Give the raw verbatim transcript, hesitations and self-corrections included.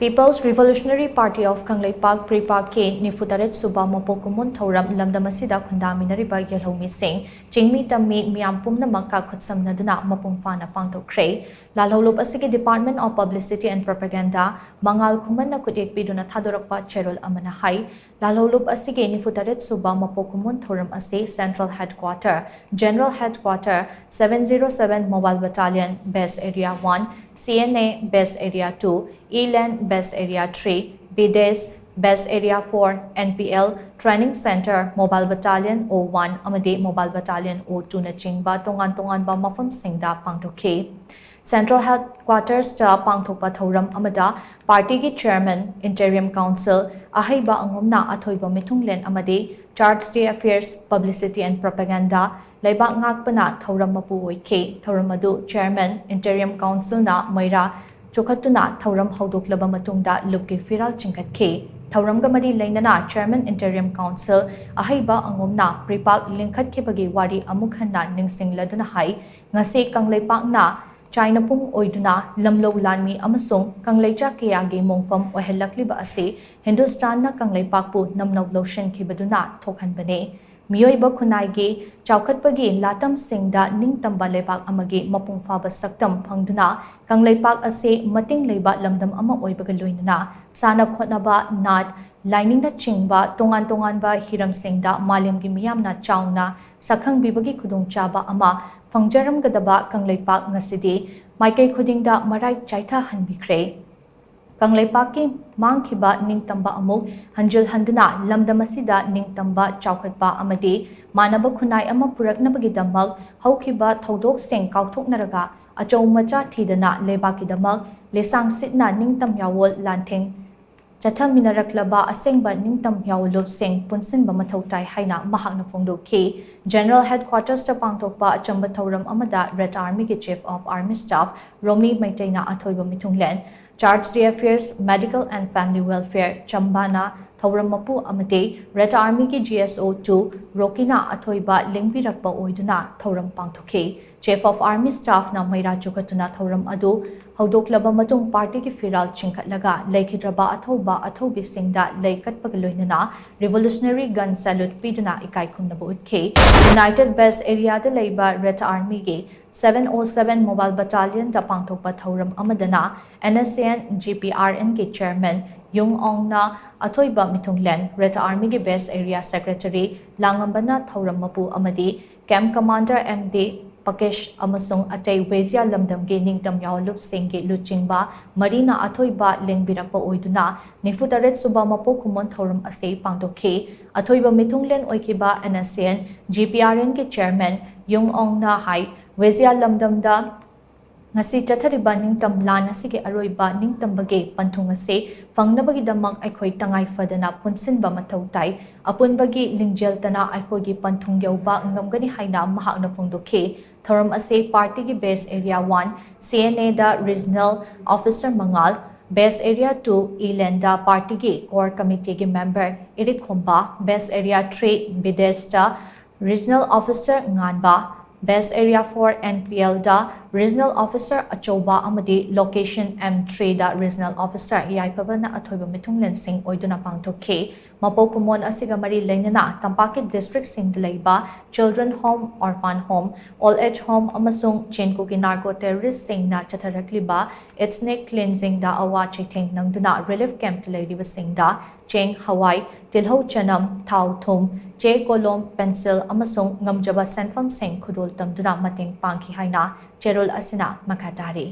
People's Revolutionary Party of Kangleipak, PREPAK ꯀꯤ ꯅꯤꯐꯨ ꯇꯔꯦꯠ ꯁꯨꯕ ꯃꯄꯣꯛ ꯀꯨꯝꯑꯣꯟ ꯊꯧꯔꯝ ꯂꯝꯗꯝ ꯑꯁꯤꯗ ꯈꯨꯟꯗꯥꯃꯤꯟꯅꯔꯤꯕ ꯌꯦꯜꯍꯧꯃꯤꯁꯤꯡ, ꯆꯤꯡꯃꯤ ꯇꯝꯃꯤ ꯃꯤꯌꯥꯝ ꯄꯨꯝꯅꯃꯛꯀ ꯈꯨꯠꯁꯝꯅꯗꯨꯅ ꯃꯄꯨꯡ ꯐꯥꯅ ꯄꯥꯡꯊꯣꯛꯈ꯭ꯔꯦ꯫ ꯂꯥꯜꯍꯧꯂꯨꯞ ꯑꯁꯤꯒꯤ Department of Publicity and Propaganda ꯃꯉꯥꯜ ꯈꯨꯃꯟꯅ ꯈꯨꯠꯌꯦꯛ ꯄꯤꯗꯨꯅ ꯊꯥꯗꯣꯔꯛꯄ ꯆꯦꯔꯣꯜ ꯑꯃꯅ ꯍꯥꯏ, ꯂꯥꯜꯍꯧꯂꯨꯞ ꯑꯁꯤꯒꯤ ꯅꯤꯐꯨ ꯇꯔꯦꯠ ꯁꯨꯕ ꯃꯄꯣꯛ ꯀꯨꯝꯑꯣꯟ ꯊꯧꯔꯝ ꯑꯁꯤ Central Headquarter, General Headquarter, seven zero seven Mobile Battalion, Base Area one, C N A, Base Area two, Eland, Base Area three, Bides, Base Area four, N P L, Training Center, Mobile Battalion O one ꯑꯃꯗꯤ Mobile Battalion O two ꯅꯆꯤꯡꯕ ꯇꯣꯉꯥꯟ ꯇꯣꯉꯥꯟꯕ ꯃꯐꯝꯁꯤꯡꯗ ꯄꯥꯡꯊꯣꯛꯈꯤ꯫ Central Headquarters ꯇ ꯄꯥꯡꯊꯣꯛꯄ ꯊꯧꯔꯝ ꯑꯃꯗ party ꯒꯤ Chairman, Interim Council, ꯑꯍꯩꯕ ꯑꯉꯣꯝꯅ ꯑꯊꯣꯏꯕ ꯃꯤꯊꯨꯡꯂꯦꯟ ꯑꯃꯗꯤ Charge d'Affaires, Publicity and Propaganda, ꯂꯩꯕꯥꯛ ꯉꯥꯛꯄꯅ ꯊꯧꯔꯝ ꯃꯄꯨ ꯑꯣꯏꯈꯤ꯫ ꯊꯧꯔꯝ ꯑꯗꯨ Chairman, Interim Council ꯅ ꯃꯩꯔꯥ ꯆꯣꯈꯠꯇꯨꯅ ꯊꯧꯔꯝ ꯍꯧꯗꯣꯛꯂꯕ ꯃꯇꯨꯡꯗ ꯂꯨꯞꯀꯤ ꯐꯤꯔꯥꯜ ꯆꯤꯡꯈꯠꯈꯤ꯫ ꯊꯧꯔꯝꯒ ꯃꯔꯤ ꯂꯩꯅꯅ Chairman, Interim Council ꯑꯍꯩꯕ ꯑꯉꯣꯝꯅ PREPAK ꯂꯤꯡꯈꯠꯈꯤꯕꯒꯤ ꯋꯥꯔꯤ ꯑꯃꯨꯛ ꯍꯟꯅ ꯅꯤꯡꯁꯤꯡꯂꯗꯨꯅ ꯍꯥꯏ, ꯉꯁꯤ ꯀꯪꯂꯩꯄꯥꯛꯅ ꯆꯥꯏꯅꯄꯨꯡ ꯑꯣꯏꯗꯨꯅ ꯂꯝꯂꯧ ꯂꯥꯟꯃꯤ ꯑꯃꯁꯨꯡ ꯀꯪꯂꯩꯆꯥ ꯀꯌꯥꯒꯤ ꯃꯣꯡꯐꯝ ꯑꯣꯏꯍꯜꯂꯛꯂꯤꯕ ꯑꯁꯤ ꯍꯤꯟꯗꯨꯁꯇꯥꯟꯅ ꯀꯪꯂꯩꯄꯥꯛꯄꯨ ꯅꯝꯅꯧ ꯂꯧꯁꯤꯟꯈꯤꯕꯗꯨꯅ ꯊꯣꯛꯍꯟꯕꯅꯤ꯫ ꯃꯤꯑꯣꯏꯕ ꯈꯨꯟꯅꯥꯏꯒꯤ ꯆꯥꯎꯈꯠꯄꯒꯤ ꯂꯥꯇꯝꯁꯤꯡꯗ ꯅꯤꯡꯇꯝꯕ ꯂꯩꯕꯥꯛ ꯑꯃꯒꯤ ꯃꯄꯨꯡ ꯐꯥꯕ ꯁꯛꯇꯝ ꯐꯪꯗꯨꯅ ꯀꯪꯂꯩꯄꯥꯛ ꯑꯁꯤ ꯃꯇꯤꯡ ꯂꯩꯕ ꯂꯝꯗꯝ ꯑꯃ ꯑꯣꯏꯕꯒ ꯂꯣꯏꯅꯅ ꯁꯥꯟꯅ ꯈꯣꯠꯅꯕ, ꯅꯥꯠ, ꯂꯥꯏꯅꯤꯡꯅꯆꯤꯡꯕ ꯇꯣꯉꯥꯟ ꯇꯣꯉꯥꯟꯕ ꯍꯤꯔꯝꯁꯤꯡꯗ ꯃꯥꯂꯦꯝꯒꯤ ꯃꯤꯌꯥꯝꯅ ꯆꯥꯎꯅ ꯁꯛꯈꯪꯕꯤꯕꯒꯤ ꯈꯨꯗꯣꯡꯆꯥꯕ ꯑꯃ ꯐꯪꯖꯔꯝꯒꯗꯕ ꯀꯪꯂꯩꯄꯥꯛ ꯉꯁꯤꯗꯤ ꯃꯥꯏꯀꯩ ꯈꯨꯗꯤꯡꯗ ꯃꯔꯥꯏ ꯆꯥꯏꯊꯍꯟꯕꯤꯈ꯭ꯔꯦ꯫ ꯀꯪꯂꯩꯄꯥꯛꯀꯤ ꯃꯥꯡꯈꯤꯕ ꯅꯤꯡꯇꯝꯕ ꯑꯃꯨꯛ ꯍꯟꯖꯤꯜꯍꯟꯗꯨꯅ ꯂꯝꯗꯝ ꯑꯁꯤꯗ ꯅꯤꯡꯇꯝꯕ, ꯆꯥꯎꯈꯠꯄ ꯑꯃꯗꯤ ꯃꯥꯟꯅꯕ ꯈꯨꯟꯅꯥꯏ ꯑꯃ ꯄꯨꯔꯛꯅꯕꯒꯤꯗꯃꯛ ꯍꯧꯈꯤꯕ ꯊꯧꯗꯣꯛꯁꯤꯡ ꯀꯥꯎꯊꯣꯛꯅꯔꯒ ꯑꯆꯧ ꯃꯆꯥ ꯊꯤꯗꯅ ꯂꯩꯕꯥꯛꯀꯤꯗꯃꯛ ꯂꯤꯁꯥꯡ ꯁꯤꯠꯅ ꯅꯤꯡꯇꯝ ꯌꯥꯋꯣꯜ ꯂꯥꯟꯊꯦꯡ ꯆꯠꯊꯃꯤꯟꯅꯔꯛꯂꯕ ꯑꯁꯦꯡꯕ ꯅꯤꯡꯇꯝ ꯌꯥꯋꯣꯜꯂꯨꯞꯁꯤꯡ ꯄꯨꯟꯁꯤꯟꯕ ꯃꯊꯧ ꯇꯥꯏ ꯍꯥꯏꯅ ꯃꯍꯥꯛꯅ ꯐꯣꯡꯗꯣꯛꯈꯤ꯫ General Headquarters ꯇ ꯄꯥꯡꯊꯣꯛꯄ ꯑꯆꯝꯕ ꯊꯧꯔꯝ ꯑꯃꯗ Red Army ꯒꯤ Chief of Army Staff ꯔꯣꯃꯤ ꯃꯩꯇꯩꯅ ꯑꯊꯣꯏꯕ ꯃꯤꯊꯨꯡꯂꯦꯟ, Charge d'Affaires, Medical and Family Welfare ꯆꯝꯕꯥꯅ ꯊꯧꯔꯝ ꯃꯄꯨ ꯑꯃꯗꯤ Red Armyꯒꯤ G S O two ꯔꯣꯀꯤꯅ ꯑꯊꯣꯏꯕ ꯂꯦꯡꯕꯤꯔꯛꯄ ꯑꯣꯏꯗꯨꯅ ꯊꯧꯔꯝ ꯄꯥꯡꯊꯣꯛꯈꯤ꯫ Chief of Army Staffꯅ ꯃꯩꯔꯥ ꯆꯨꯈꯠꯇꯨꯅ ꯊꯧꯔꯝ ꯑꯗꯨ ꯍꯧꯗꯣꯛꯂꯕ ꯃꯇꯨꯡ, partyꯒꯤ ꯐꯤꯔꯥꯜ ꯆꯤꯡꯈꯠꯂꯒ ꯂꯩꯈꯤꯗ꯭ꯔꯕ ꯑꯊꯧꯕ ꯑꯊꯧꯕꯤꯁꯤꯡꯗ ꯂꯩ ꯀꯠꯄꯒ ꯂꯣꯏꯅꯅ revolutionary gun salute ꯄꯤꯗꯨꯅ ꯏꯀꯥꯏ ꯈꯨꯝꯅꯕ ꯎꯠꯈꯤ꯫ United Base Areaꯗ ꯂꯩꯕ Red Armyꯒꯤ seven oh seven Mobile Battalionꯗ ꯄꯥꯡꯊꯣꯛꯄ ꯊꯧꯔꯝ ꯑꯃꯗꯅ N S C N G P R Nꯒꯤ Chairman ꯌꯨꯡ ꯑꯣꯡꯅ ꯑꯊꯣꯏꯕ ꯃꯤꯊꯨꯡꯂꯦꯟ, Red Armyꯒꯤ Base Area Secretary ꯂꯥꯡꯉꯝꯕꯅ ꯊꯧꯔꯝ ꯃꯄꯨ ꯑꯃꯗꯤ Camp Commander M D ꯄꯀꯦꯁ ꯑꯃꯁꯨꯡ ꯑꯇꯩ ꯋꯦꯖꯤꯌꯥ ꯂꯝꯗꯝꯒꯤ ꯅꯤꯡꯇꯝ ꯌꯥꯑꯣꯟꯂꯨꯞꯁꯤꯡꯒꯤ ꯂꯨꯆꯤꯡꯕ ꯃꯔꯤꯅ ꯑꯊꯣꯏꯕ ꯂꯦꯡꯕꯤꯔꯛꯄ ꯑꯣꯏꯗꯨꯅ ꯅꯤꯐꯨ ꯇꯔꯦꯠ ꯁꯨꯕ ꯃꯄꯣꯛ ꯀꯨꯝꯑꯣꯟ ꯊꯧꯔꯝ ꯑꯁꯤ ꯄꯥꯡꯊꯣꯛꯈꯤ꯫ ꯑꯊꯣꯏꯕ ꯃꯤꯊꯨꯡꯂꯦꯟ ꯑꯣꯏꯈꯤꯕ N S C N G P R Nꯒꯤ Chairman ꯌꯨꯡ ꯑꯣꯡꯅ ꯍꯥꯏ, ꯋꯦꯖꯤꯌꯥ ꯂꯝꯗꯝꯗ ꯉꯁꯤ ꯆꯠꯊꯔꯤꯕ ꯅꯤꯡꯇꯝ ꯂꯥꯟ ꯑꯁꯤꯒꯤ ꯑꯔꯣꯏꯕ ꯅꯤꯡꯇꯝꯕꯒꯤ ꯄꯟꯊꯨꯡ ꯑꯁꯤ ꯐꯪꯅꯕꯒꯤꯗꯃꯛ ꯑꯩꯈꯣꯏ ꯇꯉꯥꯏ ꯐꯗꯅ ꯄꯨꯟꯁꯤꯟꯕ ꯃꯊꯧ ꯇꯥꯏ꯫ ꯑꯄꯨꯟꯕꯒꯤ ꯂꯤꯡꯖꯦꯜꯇꯅ ꯑꯩꯈꯣꯏꯒꯤ ꯄꯟꯊꯨꯡ ꯌꯧꯕ ꯉꯝꯒꯅꯤ ꯍꯥꯏꯅ ꯃꯍꯥꯛꯅ ꯐꯣꯡꯗꯣꯛꯈꯤ꯫ ꯊꯧꯔꯝ ꯑꯁꯤ partyꯒꯤ Base Area one C N Aꯗ Regional Officer ꯃꯉꯥꯜ, Base Area two Elandꯗ partyꯒꯤ Core Committeeꯒꯤ member ꯏꯔꯤꯛꯈꯣꯝꯕ, Base Area three ꯕꯤꯗꯦꯁꯇ Regional Officer ꯉꯥꯟꯕ, Base Area four N P Lꯗ Regional Officer ꯑꯆꯧꯕ ꯑꯃꯗꯤ Location M threeꯗ Regional Officer ꯌꯥꯏꯐꯕꯅ ꯑꯊꯣꯏꯕ ꯃꯤꯊꯨꯡꯂꯦꯟꯁꯤꯡ ꯑꯣꯏꯗꯨꯅ ꯄꯥꯡꯊꯣꯛꯈꯤ꯫ ꯃꯄꯣꯛ ꯀꯨꯝꯑꯣꯟ ꯑꯁꯤꯒ ꯃꯔꯤ ꯂꯩꯅꯅ ꯇꯝꯄꯥꯛꯀꯤ districtꯁꯤꯡꯗ ꯂꯩꯕ Children Home, Orphan Home, Old Age Home ꯑꯃꯁꯨꯡ ꯆꯤꯟ ꯀꯨꯀꯤ narco terroristꯁꯤꯡꯅ ꯆꯠꯊꯔꯛꯂꯤꯕ ethnic cleansingꯗ ꯑꯋꯥ ꯆꯩꯊꯦꯡ ꯅꯪꯗꯨꯅ relief campꯇ ꯂꯩꯔꯤꯕꯁꯤꯡꯗ ꯆꯦꯡ, ꯍꯋꯥꯏ, ꯇꯤꯜꯍꯧ, ꯆꯅꯝ, ꯊꯥꯎ, ꯊꯨꯝ, ꯆꯦ, ꯀꯣꯂꯣꯝ, pencil ꯑꯃꯁꯨꯡ ꯉꯝꯖꯕ ꯁꯦꯟꯐꯝꯁꯤꯡ ꯈꯨꯗꯣꯜ ꯇꯝꯗꯨꯅ ꯃꯇꯦꯡ ꯄꯥꯡꯈꯤ ꯍꯥꯏꯅ ꯆꯦꯔꯣꯜ ꯑꯁꯤꯅ ꯃꯈꯥ ꯇꯥꯔꯤ꯫